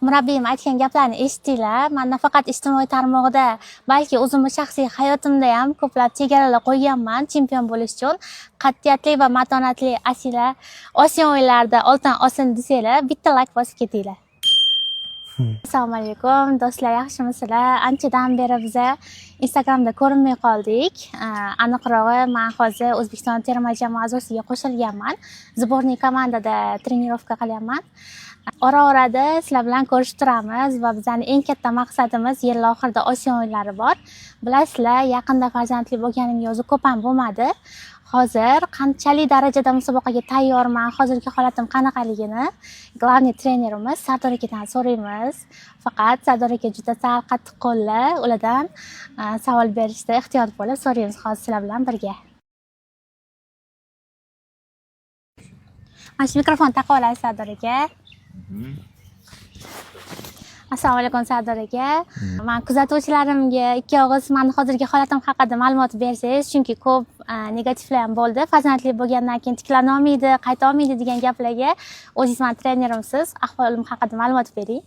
Murabbiyim aytgan gaplarni eshitdinglar. Man nafaqat ijtimoiy tarmoqda, balki o'zimni shaxsiy hayotimda ham ko'plab chegaralar qo'yganman chempion bo'lish uchun. Qat'iyatli va matonatli Asila Osiyo o'yinlarida oltin olsin desanglar, bitta layk bosib ketinglar. Assalomu alaykum do'stlar, yaxshimisizlar? Anchadan beri biza Instagramda ko'rinmay qoldik. Aniqrog'i, man hozir O'zbekiston terma jamoa a'zosiga qo'shilganman. Сборный komandada тренировка qilyapman. Ora orada sizlar bilan ko'rishib turamiz va bizani eng katta maqsadimiz yil oxirida Osiyo o'yinlari bor. Bilasizlar, yaqinda farzandli bo'lganimga o'zi ko'p ham bo'lmadi. Hozir qanchalik darajada musobaqaga tayyorman, hozirgi holatim qanaqaligini главный trenerimiz Sardor akadan so'raymiz. Faqat Sardor aka juda sal qattiqqo'llar, ulardan savol berishda ehtiyot bo'lib so'raymiz hozir sizlar bilan birga. Mana shu mikrofon taqib olasiz, Sardor aka. Assalomu alaykum, Sardor aka. Man kuzatuvchilarimga ikki og'iz mani hozirgi holatim haqida ma'lumot bersangiz, chunki ko'p negativlar ham bo'ldi. Farzandli bo'lgandan keyin tiklana olmaydi, qayta olmaydi degan gaplarga o'zingiz mani trenerimsiz, ahvolim haqida ma'lumot bering.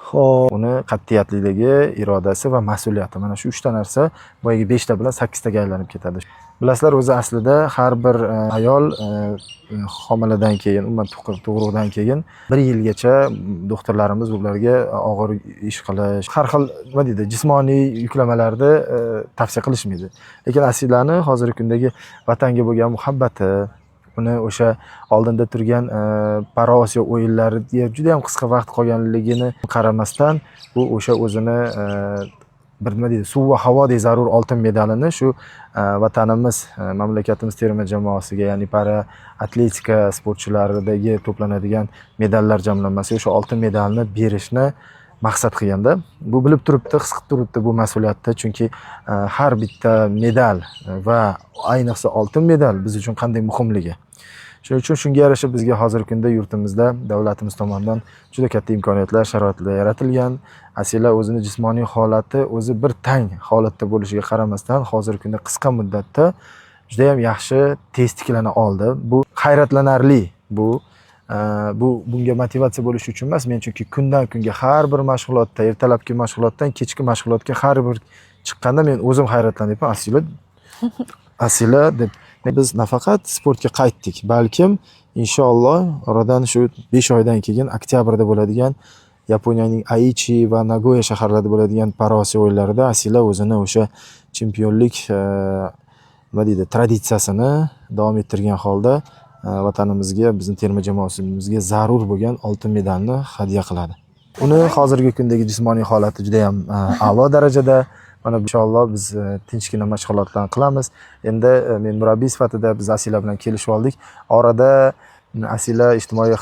Xo'p, uni qat'iyatliligi, irodasi va mas'uliyati. Mana shu uchta narsa boyagi 5 ta bilan 8 taga aylanib ketadi. Bilasizlar, o'zi aslida har bir ayol homiladan keyin, umuman tug'ruqdan keyin 1 yilgacha doktorlarimiz ularga og'ir ish qilish, har xil nima deydi, jismoniy yuklamalarni tavsiya qilishmaydi. Lekin Asilani hozirgi kundagi vatanga bo'lgan muhabbati, uni o'sha oldinda turgan Paraosiyo o'yinlariga juda ham qisqa vaqt qolganligini qaramasdan, u o'sha o'zini bir nima deydi, suv va havodek zarur oltin medalini shu vatanimiz, mamlakatimiz terma jamoasiga, ya'ni para atletika sportchilaridagi to'planadigan medallar jamlanmasi o'sha oltin medalni berishni maqsad qilganda, bu bilib turibdi, his qilib turibdi bu mas'uliyatni, chunki har bitta medal va ayniqsa oltin medal biz uchun qanday muhimligi. Shuning uchun shunga yarasha bizga hozirgi kunda yurtimizda davlatimiz tomonidan juda katta imkoniyatlar, sharoitlar yaratilgan. Asila o'zini jismoniy holati o'zi bir tang holatda bo'lishiga qaramasdan, hozirgi kunda qisqa muddatda juda ham yaxshi tez tiklana oldi. Bu hayratlanarli, bu bunga motivatsiya bo'lishi uchun emas, men chunki kundan kunga har bir mashg'ulotda, ertalabki mashg'ulotdan kechki mashg'ulotga har bir chiqqanda men o'zim hayratlanyapman. Asila, Asila deb biz nafaqat sportga qaytdik, balkim inshaalloh oradan shu 5 oydan keyin oktyabrda bo'ladigan Yaponiyaning Aichi va Nagoya shaharlarida bo'ladigan Paraosiyo o'yinlarida Asila o'zini o'sha chempionlik nima deydi, traditsiyasini davom ettirgan holda vatanimizga, bizni terma jamoamizga zarur bo'lgan oltin medalni hadya qiladi. Uni hozirgi kundagi jismoniy holati juda ham a'lo darajada. Mana inshaalloh biz tinchgina mashg'ulotlarni qilamiz. Endi men murabbiy sifatida biz Asila bilan kelishib oldik. Orada Asila ijtimoiy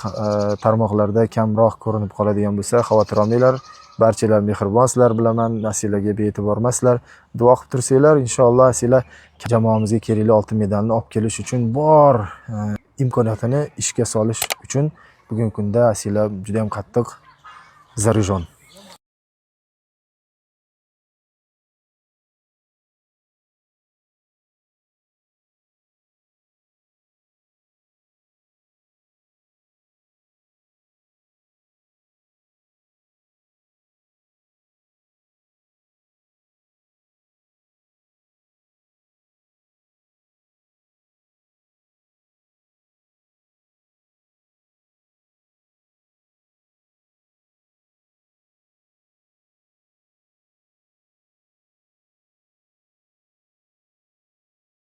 tarmoqlarda kamroq ko'rinib qoladigan bo'lsa, xavotir olmanglar. Barchalar mehribonsizlar, bilaman, Asilaga bee'tibor emassizlar. Duo qilib tursanglar, inshaalloh Asila jamoamizga kerakli oltin medalni olib kelish uchun bor imkoniyatini ishga solish uchun bugungi kunda Asila juda ham qattiq заряжен.